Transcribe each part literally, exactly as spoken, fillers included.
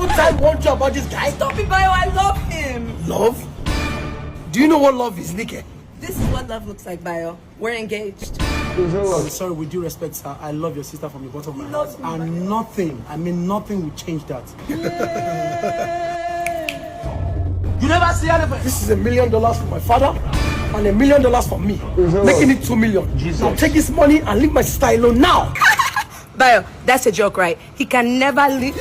Time one job about this guy. Stop it, Bayo. I love him. Love? Do you know what love is, Nike? This is what love looks like, Bayo. We're engaged. I'm sorry, with due respect, sir. I love your sister from the bottom of my heart. And nothing, I mean, nothing will change that. You never see anything. This is a million dollars for my father and a million dollars for me, making it two million. Jesus. Now take this money and leave my sister alone now. Bayo, that's a joke, right? He can never leave.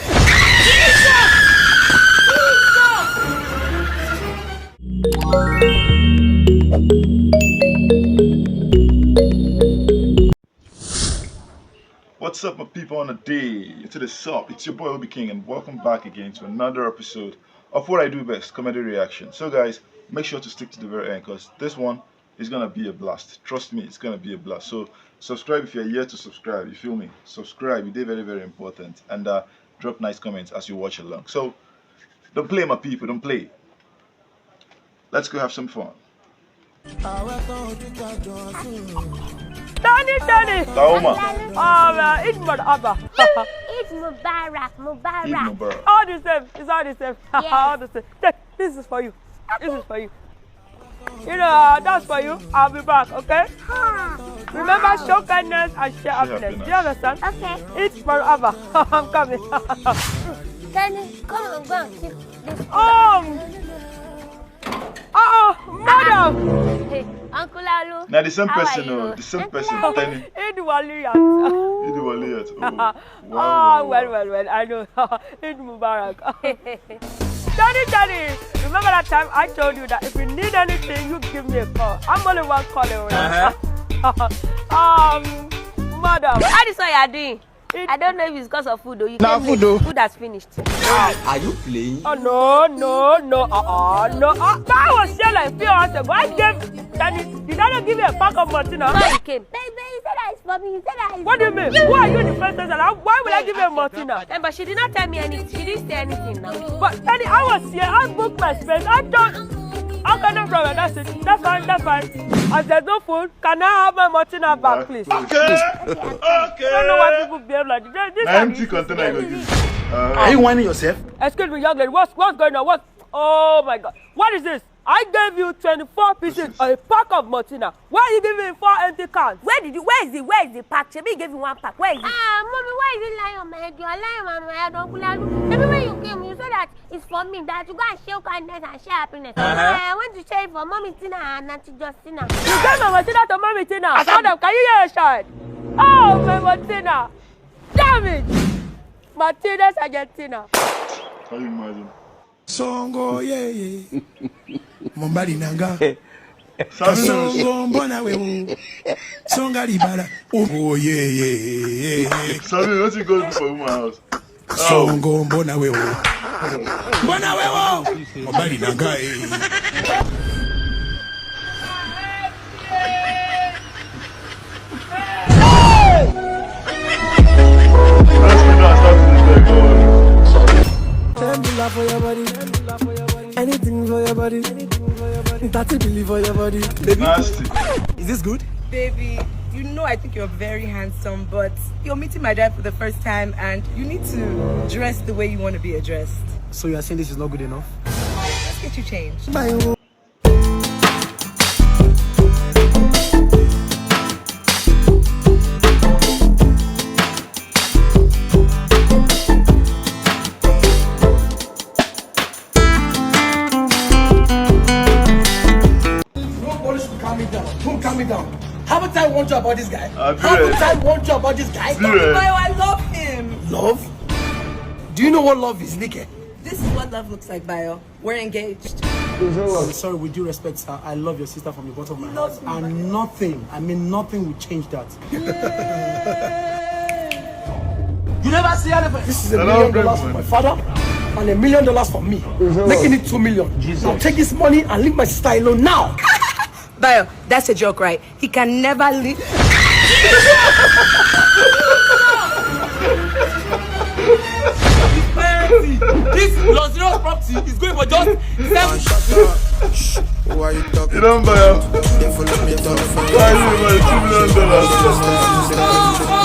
What's up, my people on the day? To the sup, it's your boy Obi King, and welcome back again to another episode of What I Do Best, Comedy Reaction. So, guys, make sure to stick to the very end, because this one is gonna be a blast. Trust me, it's gonna be a blast. So, subscribe if you're yet to subscribe. You feel me? Subscribe. It is very, very important, and uh, drop nice comments as you watch along. So, don't play, my people. Don't play. Let's go have some fun. Tani, Tani. Tauma. Ara, Eid Marhaba. Eid Mubarak, Mubarak. Eid Mubarak. All the same. It's all the same. All the same. Take, this is for you. This is for you. You know, uh, that's for you. I'll be back, okay? Remember, show kindness and share happiness. Do you understand? Okay. Eid Marhaba. I'm coming. Tani, come on, go and keep this. Um. Uh-oh, madam. Hey, Uncle Alu. Now the same How are person, you? Oh, the same Uncle person. Alu. Tani. Eid Waliyat. Eid Waliyat. Oh, Oh, well, well, well, I know. Eid Mubarak. Daddy, Daddy, remember that time I told you that if you need anything, you give me a call. I'm only one call away. Um, madam. How this one you are doing? It- I don't know if it's because of food though. You Nah, came food late. Though. Food has finished. Are you playing? Oh, no, no, no, uh-uh, no. Uh, I was here like few hours ago. I gave Daddy, did I not give you a pack of Martina? Before you came. Baby, you said that it's for me. You said that it's What do you mean? Who are you in the first place? And how- why will I give you a Martina? Eh, but she did not tell me anything. She didn't say anything now. But Daddy, I was here. I booked my space. I don't. Okay, no problem. That's it. That's fine. That's fine. As there's no food, can I have my Martina back, please? Okay. Okay. I don't know why people behave like this. This Na are empty the container you go issues. give. Uh, Are you whining yourself? Excuse me, young lady. What's what's going on? What? Oh my God! What is this? I gave you twenty-four pieces, Pieces. A pack of Martina. Why are you giving me four empty cans? Where did you? Where is the? Where is the pack? Shebi you gave me one pack. Where is it? Ah, mommy, why are you lying on my head? You are lying on my head, Uncle Alu. Everywhere you came, you said that it's for me. That you go and share kindness and share happiness. Uh-huh. I went to share it for Mommy Tina and Auntie Justina. You gave my Martina to Mommy Tina. Madam, can you hear a child? Oh, my Martina! Damn it! Martinez Argentina. Can you imagine? Songo, yeah, yeah. Mombali nanga. Sabi no. Songo mbona wewe. Songa libala. Oh, yeah, yeah, yeah, yeah. Sabi, what you go do for woman house? Songo mbona wewe. Mbona wewe. Mombali nanga, eh. Let's go now, start to the bag. Ten dollar for your body. Anything for your body. Thirty billion for your body. Nasty. Is this good? Baby, you know I think you're very handsome, but you're meeting my dad for the first time and you need to dress the way you want to be addressed. So you are saying this is not good enough? Let's get you changed. My No police will calm me down. Who calm me down? Haven't I warned you about this guy? I do Haven't it. I warned you about this guy? Do it. Bayo, I love him. Love? Do you know what love is, Nike? This is what love looks like, Bayo. We're engaged. I'm sorry, with due respect, sir. I love your sister from the bottom of my heart. And nothing, I mean, nothing will change that. You never see anything. This is a Hello, million dollars for everyone. my father and a million dollars for me, making it two million. Now take this money and leave my sister alone now. Bayo, that's a joke, right? He can never leave. This luxurious property is going for just seven. Who are you talking? You don't buy am. They follow me down the front. Why you buy two million dollars?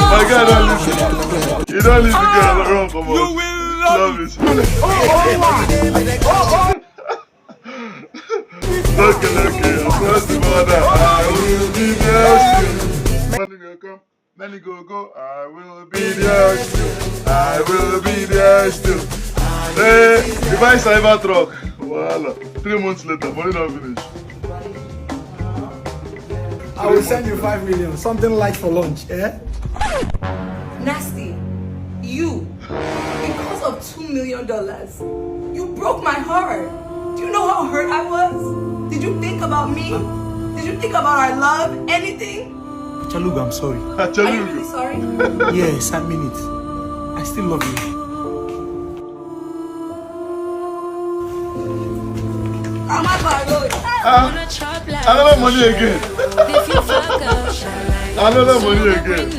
My guy don't leave. You don't leave the girl wrong, come on. You will Love it. Oh, oh, one. Oh, oh. Okay, okay. Across the border, I will be there still. Money go come. Money go go. I will be there still. I will be there still. Hey, if I cyber truck, voila. Three months later, money don finish. I will send you five million, something light for lunch, eh? Nasty, you, because of two million dollars, you broke my heart. Do you know how hurt I was? Did you think about me? Did you think about our love? Anything? Achalugo, I'm sorry. Are you really sorry? Yes, I mean it. I still love you. Ah, another money again. Another money again.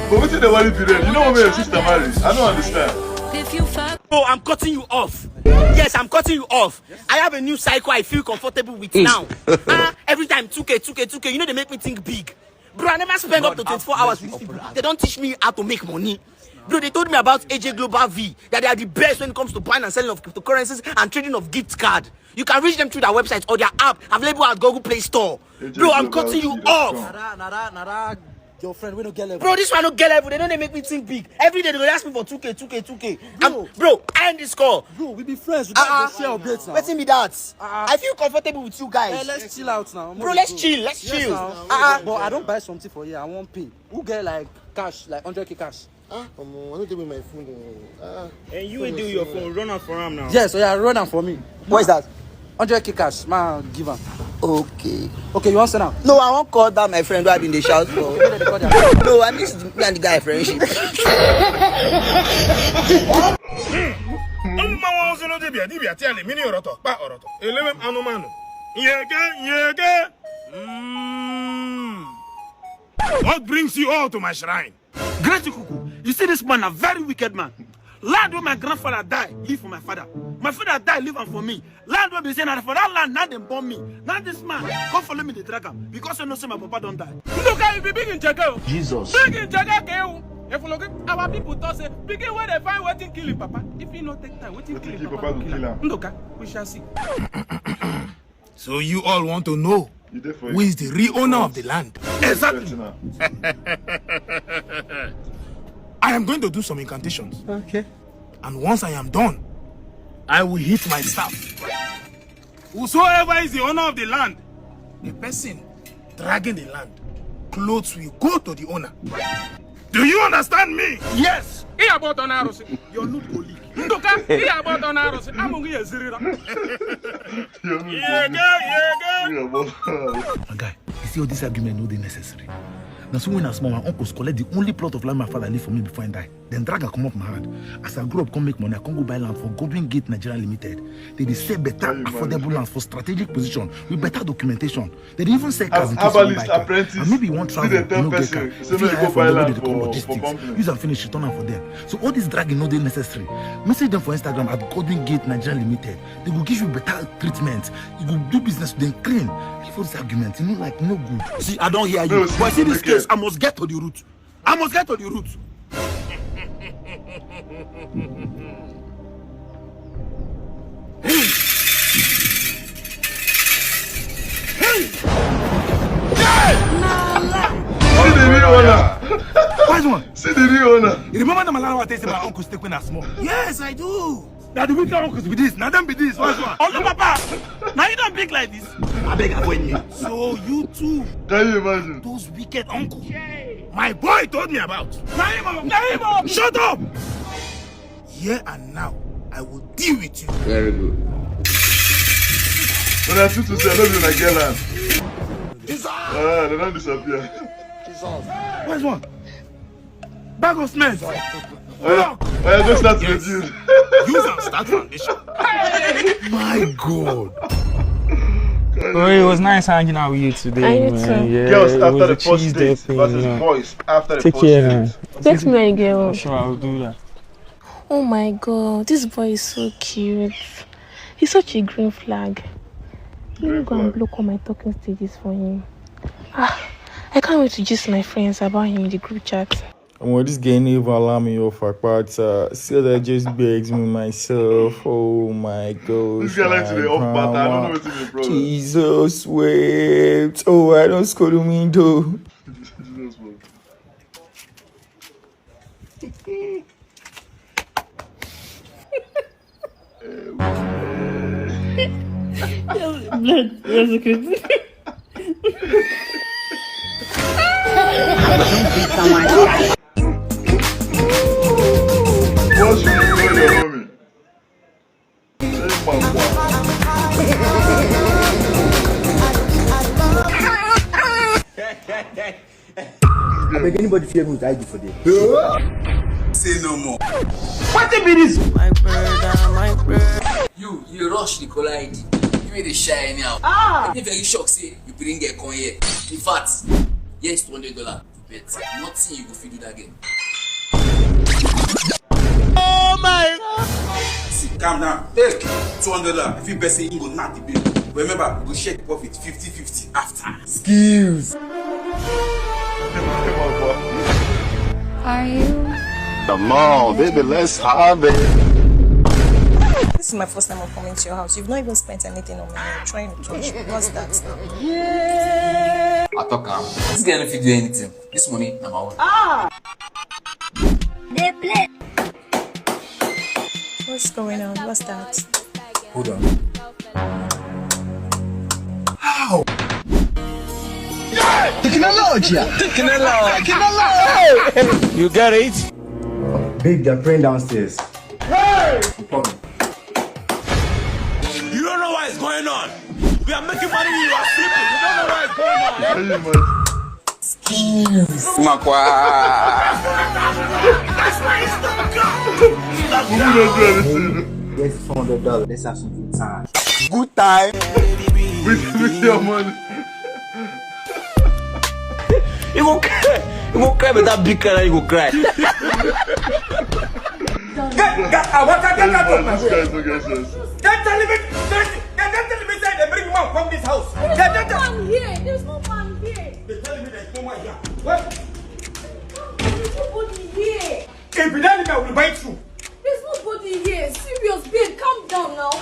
But wetin dey worry be there? You know what make your sister marry? I don't understand. Oh, I'm cutting you off. Yes, I'm cutting you off. I have a new cycle I feel comfortable with now. Ah, every time two K, two K, two K, you know they make me think big. Bro, I never spend up to twenty-four hours with these people. They don't teach me how to make money. Bro, they told me about A J Global V, that they are the best when it comes to buying and selling of cryptocurrencies and trading of gift card. You can reach them through their website or their app available at Google Play Store. Bro, I'm cutting you off. Nara, nara, nara, your friend, we no get level. Bro, this one no get level. They don't dey make me think big. Every day they go ask me for two K, two K, two K. Bro, I end this call. Bro, we be friends. We gotta share updates now. Wetin be that? I feel comfortable with you guys. Hey, let's chill out now. Bro, let's chill. Let's chill. But I don't buy something for you. I won't pay. Who get, like, cash, like, hundred K cash? Ah, omo, I no dey with my phone o. Ah, and you dey with your phone, run am for am now. Yes, oya, run am for me. What is that? Hundred K cash, man, give am. Okay. Okay, you wan send am? No, I wan call that my friend wey I been dey shout for. No, I miss the, me and the guy friendship. Ụmụ mmanwụ ọzọ n'oge bịa, dibịa tịa na-eme ọrọtọ, kpa ọrọtọ. Elewe m anụmanụ. Yege, yege. Mm. What brings you all to my shrine? Great Ikuku, you see this man, a very wicked man. Land where my grandfather die, leave for my father. My father die, leave am for me. Land where be say na for that land, now dem born me. Now this man come follow me, dey drag am because I know say my papa don die. Look how you be big in Jega. Jesus. Big in Jega, Keu. If you look at our people, talk say, begin where they find wetin kill him papa. If he no take time, wetin kill him papa go kill am. Ndoka, we shall see. So you all want to know who is the real owner of the land? Exactly. I am going to do some incantations. Okay. And once I am done, I will hit my staff. Whosoever is the owner of the land, the person dragging the land, clothes will go to the owner. Do you understand me? Yes. Ihe agba ọtọ na arụsị, your nude go leak. Ndoka, ihe agba ọtọ na arụsị, amụ gị ezirira. Yege, yege. My guy, you see, all this argument no dey necessary. Na so when I small, my uncles collect the only plot of land my father leave for me before he die. Then drag am comot my hand. As I grow up, come make money, I come go buy land for Godwin Gate Nigeria Limited. They dey sell better, affordable lands for strategic position with better documentation. They dey even sell cars in case you wan buy car. And maybe you wan travel, you no get car. If you hire from them, they dey come logistics. Use am finish, return am for them. So all this dragging no dey necessary. Message them for Instagram at Golden Gate Nigeria Limited. They go give you better treatment. You go do business with them clean. Leave all this argument. You know, like, no good. See, I don hear you. But see this case, I must get to the root. I must get to the root. Hey! Hey! See the real owner. Wise one. See the real owner. You remember the Malala Wate say my uncle stay when I small? Yes, I do. Now the wicked uncles be this. Now them be this. Wise one. Uncle Papa, now you don't big like this. I beg, avoid me. So you too. Can you imagine? Those wicked uncles. My boy told me about. Now him, now him. Shut up! Here and now, I will deal with you. Very good. When I shoot to say, I don't know, like, get land. Jesus! Ah, they don't disappear. Jesus! Where's one? Bag of cement. Block. Oh, yeah, go start with you. Use and start foundation. My God. Oh, it was nice hanging out with you today, man. Yeah, girls, after the first date, versus boys after the first date. Take care, man. Text me when you get home. Sure, I'll do that. Oh my God, this boy is so cute. He's such a green flag. Let me go and block all my talking stages for him. Ah, I can't wait to gist my friends about him in the group chat. Well, this guy never allow me off Akpata. See that I just begs me myself. Oh my gosh. This guy likes to my be off Akpata. I don't know grandma. What's in the problem. Jesus, wait. Oh, I don't school me though. Jesus, man. Blood, that's okay. What's your problem? Abeg, anybody fit help me with I D for there? Say no more. Wetin be this? My brother, my brother. You, you rush the caller I D. You made a shy anyhow. Ah! I dey very shocked say you bring a con here. In fact, here's two hundred dollars. But nothing you go fit do that game. Oh my God! See, calm down. Take two hundred dollars. If you bet say you go knock the bill. Remember, we go share the profit fifty fifty after. Skills. Are you? Come on, baby, let's have it. This is my first time of coming to your house. You've not even spent anything on me. You're trying to touch me. What's that now? I talk am. This guy no fit do anything. This money na my own. Ah! They play. What's going on? What's that? Hold on. How? Technology. Technology. Technology. You get it? Babe, they're praying downstairs. Hey! No problem. You don't know what is going on. We are making money, you are sleeping. You don't know what is going on. Hey, man. Skills. Makwa. That's why it's not God. Who don't do anything? Yes, four hundred dollars. Let's have some good time. Good time. With, with your money. You go cry. You go cry with that big cry. You go cry. Get, get, I want to get out of my way. This guy is so get sense. Dem tell me, dem, dem tell me say they bring man come this house. Dem, dem tell There's no man here. There's no man here. They tell me there's no man here. What? There's nobody here. If you don't, I will bite you. There's nobody here. Serious, babe, calm down now.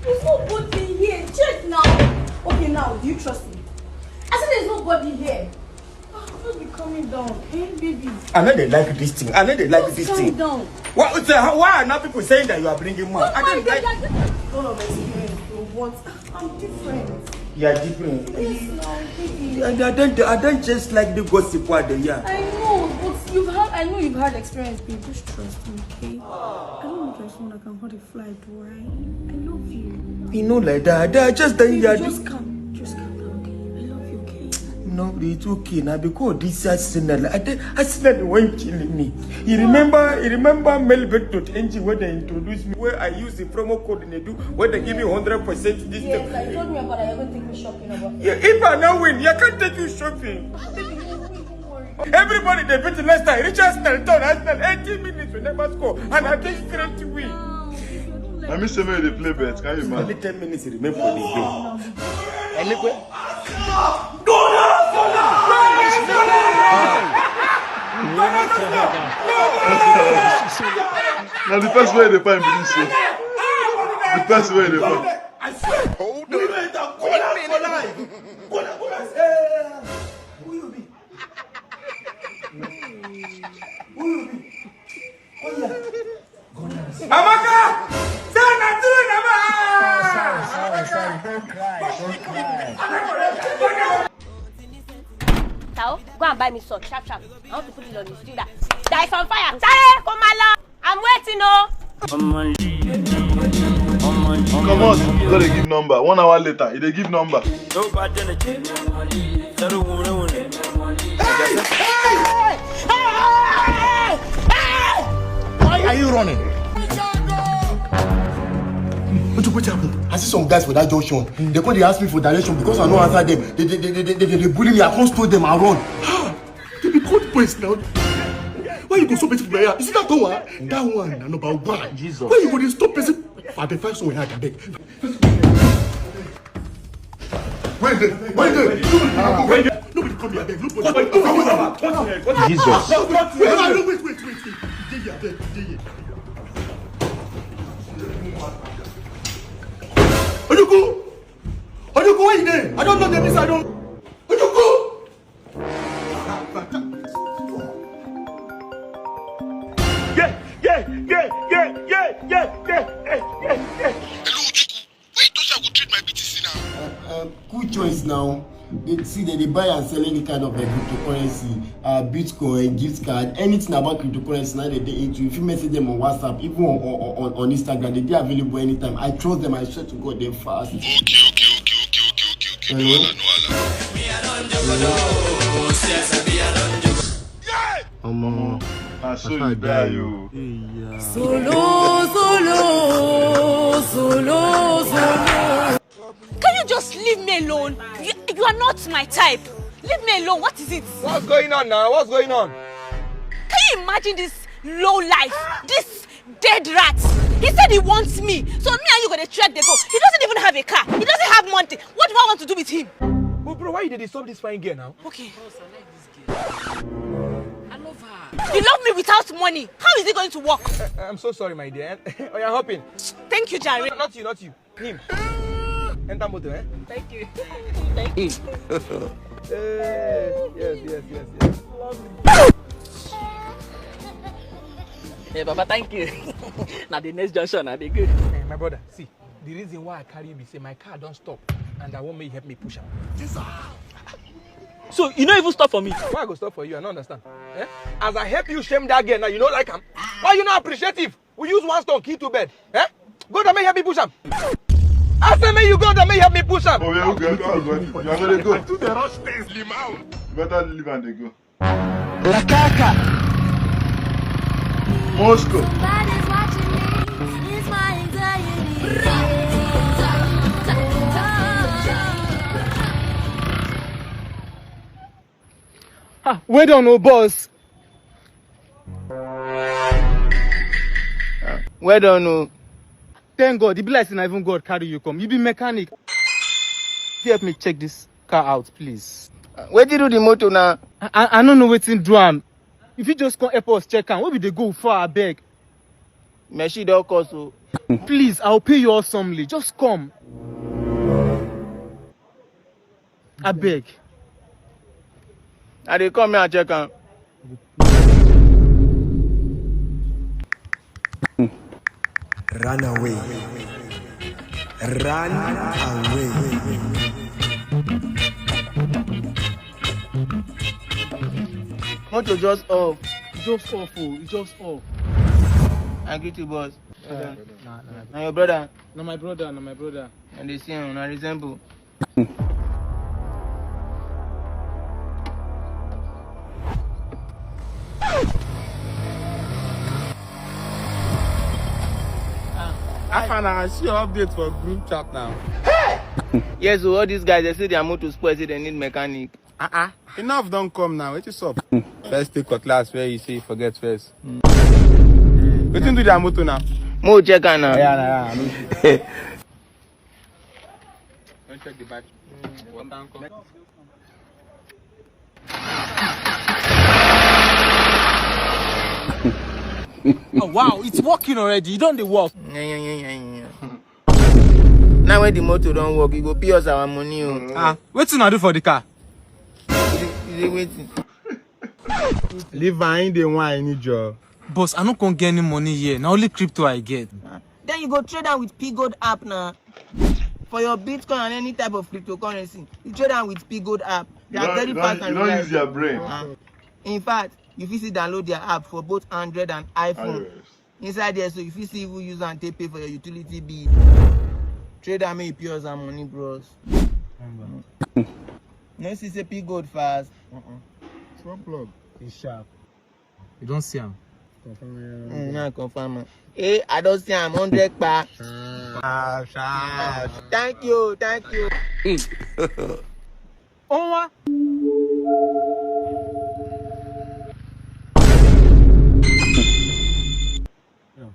There's nobody here. Check now. Okay, now, do you trust me? I said there's nobody here. Ah, just be calming down, eh, baby? I know they like this thing. I know they like this thing. Just calm down. Why, so how, why are now people saying that you are bringing man? I don't like. All of experience, bro. What? I'm different. You are different. Yes, now, baby. I, I don't, I don't just like the gossip what they hear. I know, but you've had, I know you've had experience, babe. Just trust me, okay? I don't look like someone that can hold a fly, do I? I love you. You know, like that. I just don't Baby, hear just this. Calm. Just calm down, okay? I love you, okay? No, it's okay now because this Arsenal, I think Arsenal won't kill me. You remember, you remember Melbet dot N G when they introduced me, where I use the promo code Nedu, where they give me hundred percent discount. Yes, I told me about it. You're going to take me shopping about. Yeah, if I now win, I can't take you shopping. Baby, you win, don't worry. Everybody they beat Leicester, reach Arsenal, turn Arsenal, eighty minutes we never score, and I take straight win. Now me say make you dey play bet, can you imagine? Only ten minutes remain for the game. Eligwe. Now the first way they find be this, so the first way they find. I swear. Hold on. Wait a minute. Who you be? Who you be? Oh yeah. Amaka! Say na true na ma! Sorry, sorry, sorry. Don't cry, don't cry. Tao, go and buy me salt, sharp, sharp. I want to put it on the stew that, that is on fire. Sorry, come along. I'm waiting, oh. Come on, you gotta give number. One hour later, you dey give number. Why are you running? Wetin, wetin happen? I see some guys for that junction. They come dey ask me for direction because I no answer them. They, they, they, they, they, they bully me. I come stole them and run. They be cold boys now. Why you go stop person for my yard? You see that one? That one na number one. Jesus. Why you go dey stop person? I dey find somewhere I can beg. Where you dey? Where you dey? Nobody, nobody. Come here, abeg. Nobody. What, what, what, what, what, what, Jesus. Wait, wait, wait, wait, wait. Dey here, abeg. Dey here. Ojukwu! Ojukwu, where you dey? I don't know the place, I don't. Ojukwu! Yeah, yeah, yeah, yeah, yeah, yeah, yeah, yeah, yeah, yeah, yeah. Hello, Ojukwu. Why you touch am go trade my B T C now? Uh, uh, cool choice now. They see that they buy and sell any kind of uh, cryptocurrency, uh, Bitcoin, gift card, anything about cryptocurrency now they dey into. If you message them on WhatsApp, even on, on, on, on Instagram, they dey available anytime. I trust them. I swear to God, they're fast. Okay, okay, okay, okay, okay, okay, okay. No wahala, no wahala. Omo, Na so you die o. Solo, solo, solo, solo. Can you just leave me alone? You, you are not my type. Leave me alone. What is it? What's going on now? What's going on? Can you imagine this low life? This dead rat. He said he wants me. So me and you gonna trek the go. He doesn't even have a car. He doesn't have money. What do I want to do with him? But bro, why you dey disturb this fine girl now? Okay. I love her. You love me without money. How is it going to work? I, I'm so sorry, my dear. Oh, you're hopping. Thank you, Jare. Not you, not you. Him. Enter motor, eh? Thank you. Hey, yes, yes, yes, yes. Hey, Baba, thank you. Now the next junction, I be good. Hey, my brother, see, the reason why I carry you be say my car don't stop, and I want me help me push am. So you no even stop for me. Why I go stop for you? I don't understand. Eh? As I help you shame that girl now, you know like am. Why you not appreciative? We use one stone kill two bird. Eh? Go down, make help me push am. I say make you go down, make help me push am. Oh, yeah, okay, okay, okay. You are gonna go. Do the rush things, Limau. You better leave and they go. Lakaka. Moscow. Somebody's watching me. It's my anxiety. Ah, well done, oh boss. Well done, oh. Thank God. E be like say na even God carry you come. You be mechanic. Help me check this car out, please. Wetin do the motor now? I, I, I no know wetin do am. If you just come help us check am, we be dey go far, abeg. Machine don cost o. Please, I'll pay you handsomely. Just come. Abeg. I dey come here and check am. Run away. Run away. Motor just off. E just off o, e just off. I greet you, boss. Na, na, Na your brother. Na my brother, na my brother. And they see him, una resemble. Afana, I see your update for group chat now. Yes, so all these guys, they say their motor spoil, say they need mechanic. Uh-uh. Enough don come now. Wetin sup? First take cutlass where you say you forget first. Wetin do their motor now? Mo check am now. Yeah, yeah, yeah. Don't check the back. Water come. Oh, wow, it's working already. You don dey work. Now when the motor don work, you go pay us our money o. Ah, wetin una do for the car? You dey wetin? Leave am, he dey whine, he need job. Boss, I no come get any money here. Na only crypto I get. Then you go trade am with Pgold app na. For your Bitcoin and any type of cryptocurrency, you trade am with Pgold app. They are very fast and reliable. You don't use their brain. In fact, you fit still download their app for both Android and iPhone. Inside there, so you fit still even use am take pay for your utility bill. Trade am make you pay us our money, bros. No see say Pgold fast. Small plug. E sharp. You don see am? Mm, na confirm am. Eh, I don see am hundred pa. Ah, sharp. Thank you, thank you. Onwa.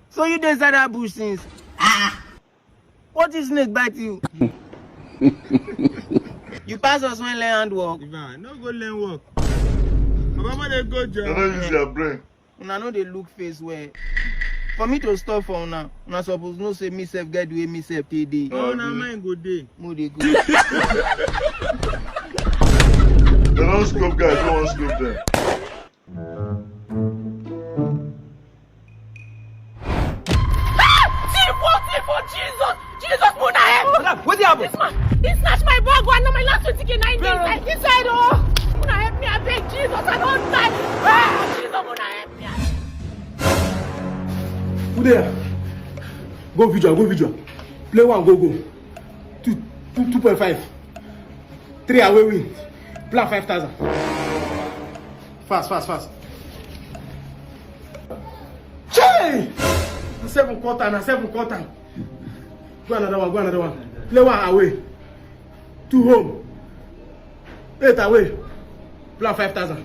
So you dey inside that bush since? Ah! What if snake bite you? You pass us when learn handwork. Ivan, no go learn work. Baba, no dey go job. They don't use their brain. Una no dey look face well. For me to stop for una, una suppose know say me sef get the way me sef take dey. No, na mine go dey. Mo dey go. They don't scope guys, no one scope them. Ah! Thief, oh, thief, oh, Jesus! Jesus, Muna, help! Madam, wetin happen? This man, he snatched my bag, one of my last twenty K nine days. Like inside, oh! Muna, help me, I beg Jesus, I don't die. Ah, Jesus, Muna, help me. Who there? Go visual, go visual. Play one, go, go. Two, two, two point five. Three away win. Plan five thousand. Fast, fast, fast. Chey! Na seven quarter, na seven quarter. Go another one, go another one. Play one away. Two home. Eight away. Plan five thousand.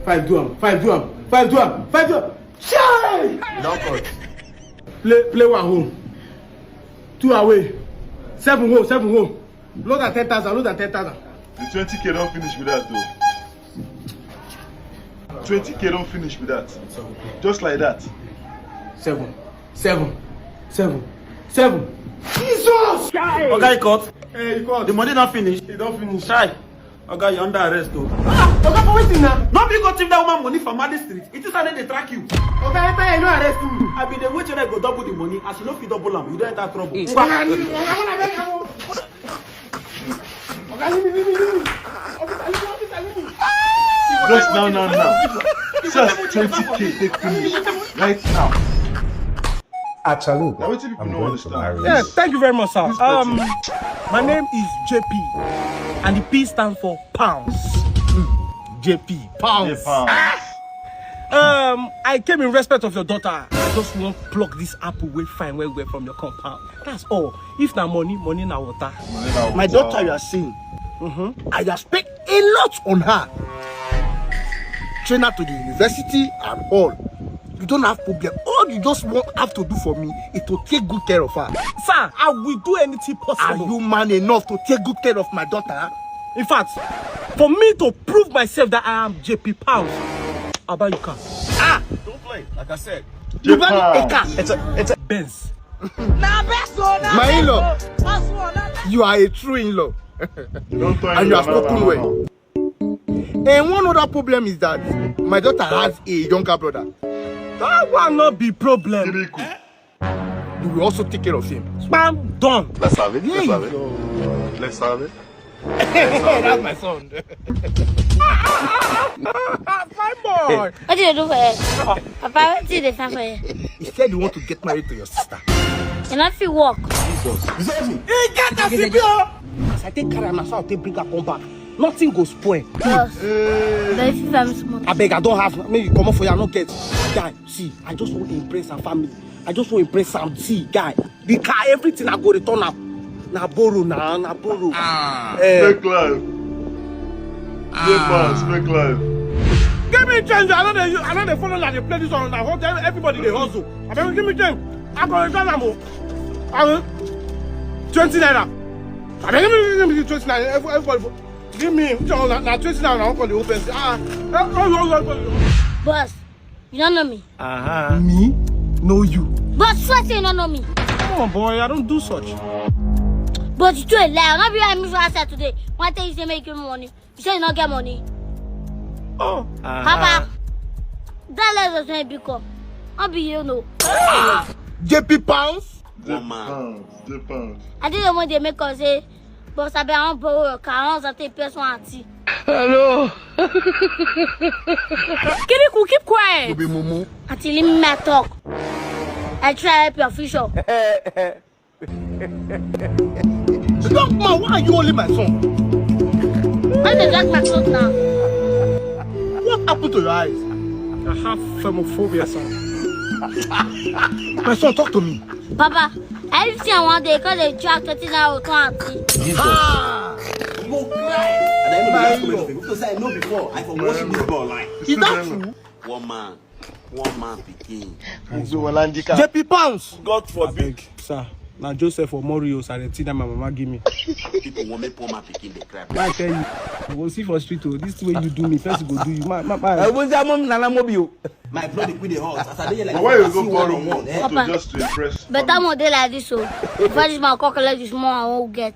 Five do am, five do am, five do am, five do am. Chai! You don cut. Play, play one home. Two away. Seven home, seven home. Load at ten thousand, load at ten thousand. The twenty K don finish with that though. Twenty K don finish with that. Just like that. Seven, seven, seven, seven. Jesus! Oga, e cut. Eh, e cut. The money don finish. E don finish. Chai. Oga, you under arrest o. Ah, Oga, for wetin na? No be go thief that woman money for Madi Street. It is how they track you. Oga, enter here, no arrest me. I be the wait whether I go double the money. As you no fit double am, you don enter trouble. Oga, Oga, Oga, Oga, leave me, leave me, leave me. Officer, leave me, officer, leave me. Just now, now, now. Just twenty K take finish right now. Actually, now wetin people no understand. Yeah, thank you very much, sir. Um, my name is J P, and the P stands for pounds. Hmm, J P, pounds. Yeah, pounds. Ah! Um, I came in respect of your daughter. I just want pluck this apple wey fine well well from your compound. That's all. If na money, money na water. Money na water. My daughter, you are seeing. Mm-hmm. I have spent a lot on her. Train her to the university and all. You don't have problem. All you just want have to do for me is to take good care of her. Sir, I will do anything possible. Are you man enough to take good care of my daughter? In fact, for me to prove myself that I am J P Pounds, I'll buy you car. Ah! Don't play. Like I said, you buy me a car. It's a, it's a Benz. Na best o, na my in-law. You are a true in-law. And you have spoken well. And one other problem is that my daughter has a younger brother. That one no be problem. You will also take care of him. Bam, done. Let's have it. Let's have it. Let's have it. That's my son. Fine boy. What do you do for here? Papa, what do you do for here? He said he want to get married to your sister. You not fit work. Jesus. You see me? He get a C P O. As I take care of myself, I take bring her come back. Nothing go spoil. Boss, but if you have small. I beg, I don't have. Make you come up for you, I no get. Guy, see, I just want to impress her family. I just want to impress am. See, guy, the car, everything I go return am. Na borrow, na, na borrow. Ah. Eh. Fake life. Fake pass, fake life. Give me change. I no dey, I no dey follow like dey play this one. I hope everybody dey hustle. I beg, give me change. I go return am o. I will twenty naira. I beg, give me, give me twenty naira. Every-, everybody, give me. Which one na, na twenty naira? I wan call the whole person. Ah, ah, ah, ah, ah, ah. Boss, you don't know me. Uh-huh. Me? Know you? But swear say you don't know me. Come on, boy, I don't do such. But you too a liar. Not be I miss outside today. One tell you say make you money. You say you not get money. Oh. Uh-huh. Papa, that less than twenty because I be you know. J P pounds? One man. Pounds, J P pounds. I think the one they make us say, but I be I wan borrow your car. I wan take person auntie. Hello. Kiriku, keep quiet. You be mumu. Auntie, leave me talk. I try help your future. Stop, man. Why are you holding my son? Why they drag my clothes now? What happened to your eyes? I have phomophobia, sir. My son, talk to me. Papa, everything I want, they call the drag thirty naira to auntie. Jesus. Ah! You go cry. And I know the last comment of it. Because I know before, I for worship this boy online. Is that true? One man. One man pikin. J P pounds. God forbid. Abeg, sir. Na Joseph Omori o, Sarentina, my mama give me. People want me poor man pikin dey cry. I tell you, you go see for street o. This way you do me, person go do you. My, my, my. I was that mom nana mobile. My blood dey quick dey hot. As I dey here like, why you go borrow one, eh? Papa, just to impress. Better more dey like this o. Before this man come collect this more, I won't get.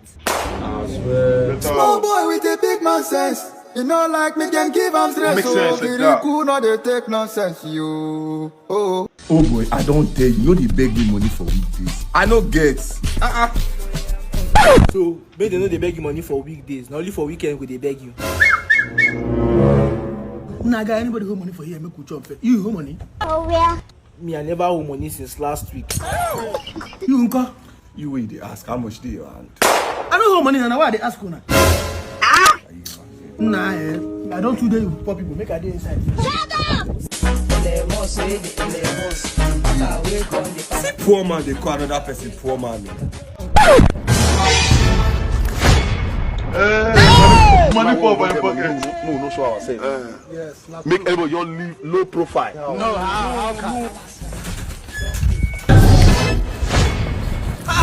Small boy with a big man sense. You know, like me can give am stress. Make sense, oh, like that. Cool, no dey take nonsense, you. Oh. Oh boy, I don't tell you, no dey beg me money for weekdays. I no get. Uh-uh. So, make dem no dey beg you money for weekdays. Na only for weekend we dey beg you. Nah, guy, anybody hold money for here, make we chop first. You hold money? Oh, where? Me, I never hold money since last week. You, uncle? You wey dey ask how much dey your hand? I no hold money na, na why I dey ask una. Nah, eh, I don too dey with poor people, make I dey inside. Shut up! See poor man dey call another person poor man. Eh, money fall for your pocket. No, no show ourselves. Make everybody just live low profile. No, how, how can?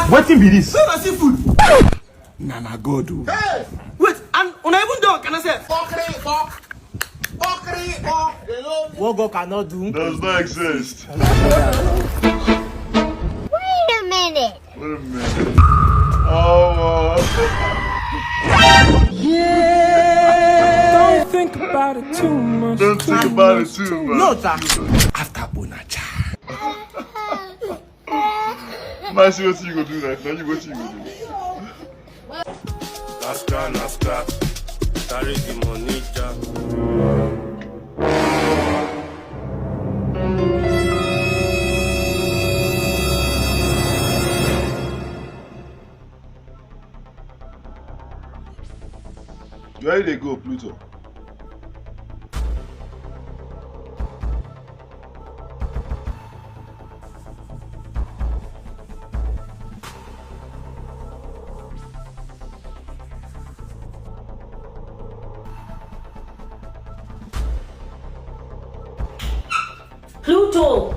Wetin be this? No, na seafood. Na, na God o. Hey! Wait, and una even dey okada sef? Okri, ok. Okri, ok. What God cannot do does not exist. Wait a minute. Wait a minute. Oh, uh, yeah. Don't think about it too much. Don't think about it too much. No, sir. After Bonacha. Man, see what you go do right now. You what you go do? Naska, naska, carry the money, ja. Where you dey go, Pluto? Pluto!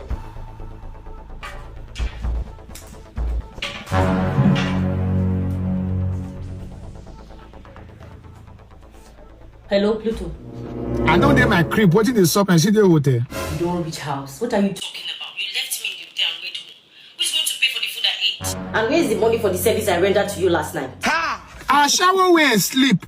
Hello, Pluto. I don dey my crib, wetin dey sup? I still dey hotel. You don reach house. What are you talking about? You left me in the hotel and went home. Who's going to pay for the food I ate? And where's the money for the service I rendered to you last night? Ha! Ashawo wey sleep.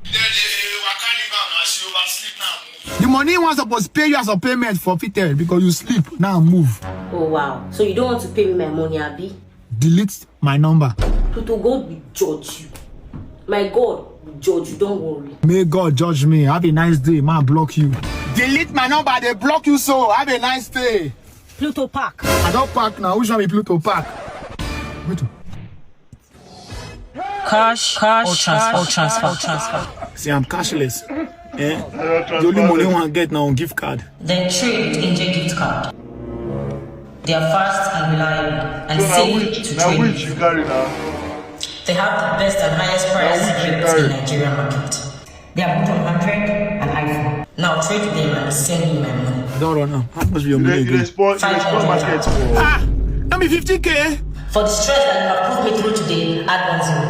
The money one suppose pay you as a payment for fitted because you sleep, now move. Oh wow. So you don't want to pay me my money, abi? Delete my number. Pluto, God will judge you. My God will judge you, don't worry. May God judge me. Have a nice day. Man, block you. Delete my number. They block you so. Have a nice day. Pluto Park. I don't park now. Which one be Pluto Park? Pluto. Cash, cash, or transfer, or transfer, or transfer. See, I'm cashless. Eh? The only money one get now on gift card. Then trade with Angel gift card. They are fast and reliable and safe to trade with. They have the best and highest price cigarettes in Nigeria market. They are both on Android and iPhone. Now trade them and send me my money. I don't run now. How much be your money again? Five hundred. Ah, that be fifty K. For the stress that you have put me through today, add one zero.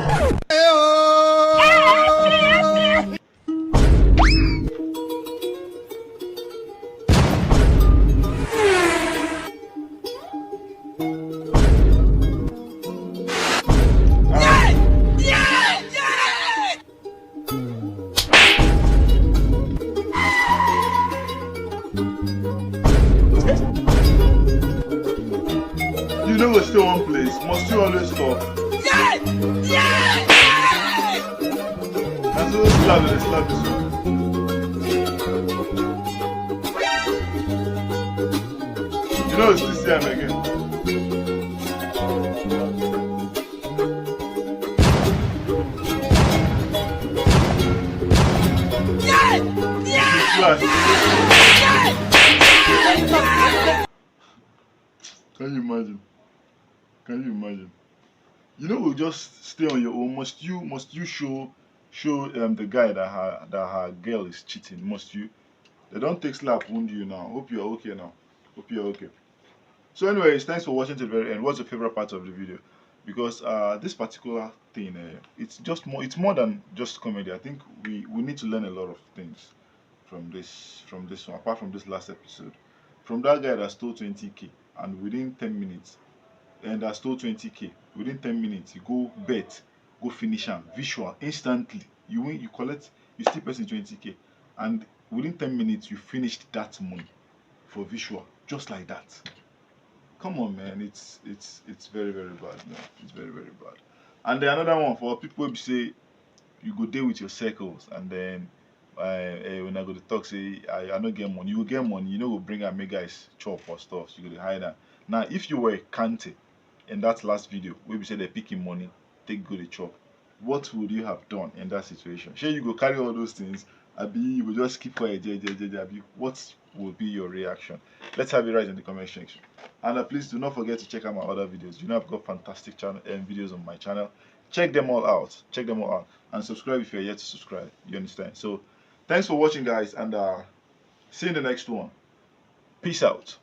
You know we stay one place. Must you always talk? Yeah! Yeah! Yeah! That's what slap, they slap this one. You know it's this time again. Can you imagine? Can you imagine? You know, we'll just stay on your own. Must you, must you show, show um the guy that her, that her girl is cheating? Must you? They don't take slap wound you now. Hope you're okay now. Hope you're okay. So anyways, thanks for watching to the very end. What's your favorite part of the video? because uh, this particular thing, uh, it's just more, it's more than just comedy. I think we we need to learn a lot of things from this from this one, apart from this last episode. From that guy that stole twenty k and within ten minutes, and that stole twenty k, within ten minutes, you go bet, go finish am, visual, instantly. You win, you collect, you steal person twenty k, and within ten minutes, you finished that money for visual, just like that. Come on, man. It's it's it's very, very bad, man. It's very, very bad. And then another one for people who say you go dey with your circles, and then uh, uh, when I go to talk, say I, I no get money. You go get money. You know, go bring am make guys chop or stuff. So you go dey hide am. Now, if you were Kante in that last video, where we say they picking money, take go the chop. What would you have done in that situation? Shey you go carry all those things, abi you go just keep quiet, je, je, je, je, abi what will be your reaction? Let's have it right in the comment section. And uh, please do not forget to check out my other videos. You know, I've got fantastic channel and videos on my channel. Check them all out. Check them all out. And subscribe if you're yet to subscribe. You understand? So thanks for watching, guys, and uh, see you in the next one. Peace out.